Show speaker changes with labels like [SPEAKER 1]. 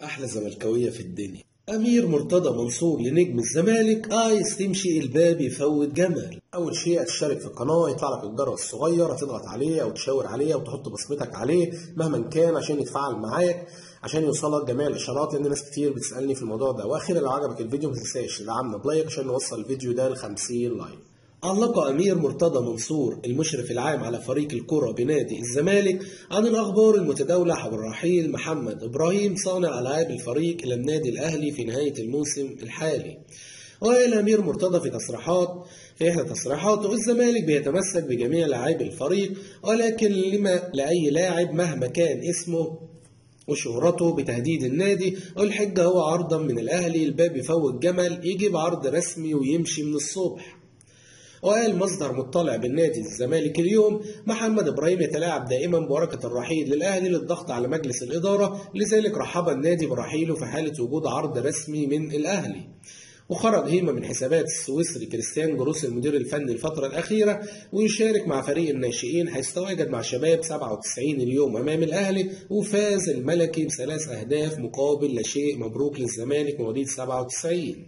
[SPEAKER 1] احلى زملكاويه في الدنيا. امير مرتضى منصور لنجم الزمالك: عايز تمشي الباب يفوت جمل. اول شيء هتشترك في القناة، يطلع لك الجرس الصغير، هتضغط عليه او تشاور عليه او تحط بصمتك عليه مهما كان عشان يتفاعل معاك، عشان يوصلك جميع الاشارات، لان ناس كتير بتسالني في الموضوع ده. واخيرا لو عجبك الفيديو ما تنساش تدعمنا ب like عشان نوصل الفيديو ده ل 50 like. علق أمير مرتضى منصور المشرف العام على فريق الكرة بنادي الزمالك عن الأخبار المتداولة حول رحيل محمد إبراهيم صانع ألعاب الفريق إلى النادي الأهلي في نهاية الموسم الحالي. وقال أمير مرتضى في إحدى تصريحاته: الزمالك بيتمسك بجميع لاعبي الفريق، ولكن لما لأي لاعب مهما كان اسمه وشهرته بتهديد النادي، والحجة هو عرضا من الأهلي، الباب يفوت جمل، يجيب عرض رسمي ويمشي من الصبح. وقال مصدر مطلع بالنادي الزمالك اليوم: محمد إبراهيم يتلاعب دائما بورقة الرحيل للأهلي للضغط على مجلس الإدارة، لذلك رحب النادي برحيله في حالة وجود عرض رسمي من الأهلي. وخرج هيما من حسابات السويسري كريستيان جروس المدير الفني الفترة الأخيرة، ويشارك مع فريق الناشئين حيث تواجد مع شباب 97 اليوم أمام الأهلي، وفاز الملكي ب3 أهداف مقابل لا شيء. مبروك للزمالك مواليد 97.